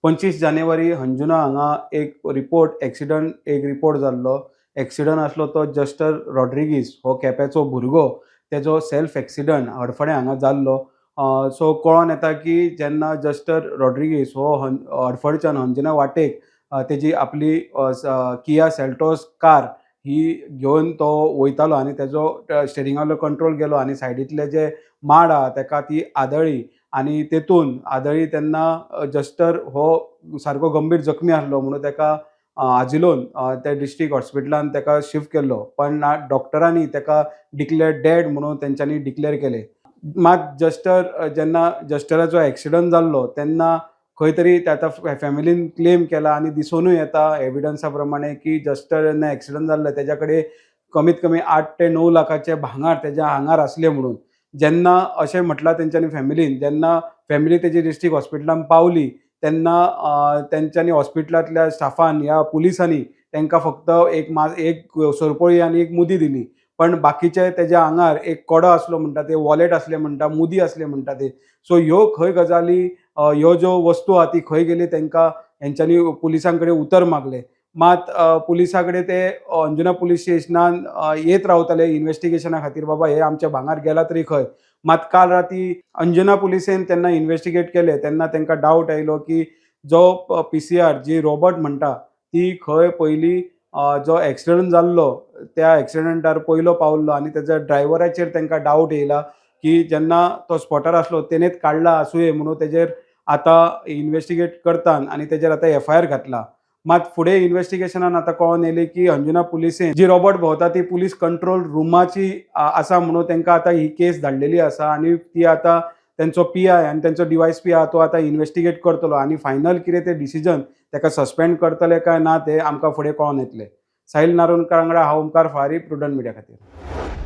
25 जानेवारी अंजुना हांगा एक रिपोर्ट एक्सिडंट, एक रिपोर्ट जाल्लो. एक्सिडंट आसलो तो जस्टर रॉड्रिगीस हो केप्याचो भुरगो, तेजो सेल्फ एक्सिडंट हडफडें हांगा जाल्लो. सो कळोन येता की जेन्ना जस्टर रॉड्रिगीस हो हडफडच्यान अंजुना वाटेक तेजी आपली किया सेल्टोस कार ही घेवन तो वयतालो आनी तेजो स्टेरिंगावयलो कंट्रोल गेलो आनी सायडींतले जे माड आहा तेका ती आदळ्ळी आनी तेतून आदळ्ळी तेन्ना जस्टर हो सारको गंभीर जखमी आसलो म्हणून तेका आजिलोन त्या डिस्ट्रिक्ट हॉस्पिटलान तेका शिफ्ट केल्लो. पण डॉक्टरांनी तेका डिक्लेअर डेड म्हणून तेंच्यांनी डिक्लेअर केलें. मात जस्टर, जेन्ना जस्टराचो एक्सिडंट जाल्लो तेन्ना खंय तरी ते आतां फॅमिलीन क्लेम केला आनी दिसोनूय येता एविडन्सा प्रमाणे की जस्टर जेन्ना एक्सिडंट जाल्लो, तेज्या कडेन कमीत कमी 8 ते 9 लाखाचे भांगर तेज्या आंगार आसले म्हणून. जेन्ना अशें म्हटलां तेंच्यांनी फॅमिलीन, जेन्ना फॅमिली तेजी डिस्ट्रिक्ट हॉस्पिटलान पावली तेन्ना तेंच्यांनी हॉस्पिटलांतल्या स्टाफान ह्या पुलिसांनी तांकां फक्त एक सरपळी आनी एक मुदी दिली. पण बाकीचे तेज्या आंगार एक कडो आसलो म्हणटा ते, वॉलेट आसलें म्हणटा, मुदी आसले म्हणटा ते. सो ह्यो खंय गजाली, ह्यो ज्यो वस्तू आहा ती खंय गेली, तांकां हेंच्यांनी पुलिसां कडेन उतर मागलें. मात पुलिसां कडेन ते अंजुना पुलीस स्टेशनान येत रावताले इन्वेस्टिगेशना खातीर, बाबा हे आमच्या भांगर गेला तरी खंय. मात काल राती अंजुना पुलिसेन तेन्ना इन्वेस्टिगेट केलें तेन्ना तांकां डावट आयलो की जो पीसीआर जी रॉबर्ट म्हणटा ती खंय पयली जो एक्सिडंट जाल्लो त्या एक्सिडंटार पयलो पावल्लो आनी तेज्या ड्रायव्हराचेर तांकां डावट येयला की जेन्ना तो स्पॉटार आसलो तेणेच काडला आसुये म्हणून तेजेर आतां इन्वेस्टिगेट करतात आनी तेजेर आतां एफआयआर घातला. मात फुडें इन्वेस्टिगेशनान आतां कळोन येयलें की अंजुना पुलिसेन जी रॉबर्ट भोंवता ती पुलीस कंट्रोल रुमाची आसा म्हणून तांकां आतां ही केस धाडलेली आसा आनी ती आतां तेंचो पीआय आनी तेंचो डीवायएसपी आहा तो आतां इन्वेस्टिगेट करतलो आनी फायनल कितें तें डिसिजन, ताका सस्पेंड करतले काय ना तें आमकां फुडें कळोन येतलें. साहील नारोनकर वांगडा हांव ओमकार फारी, प्रुडंट मिडिया खातीर.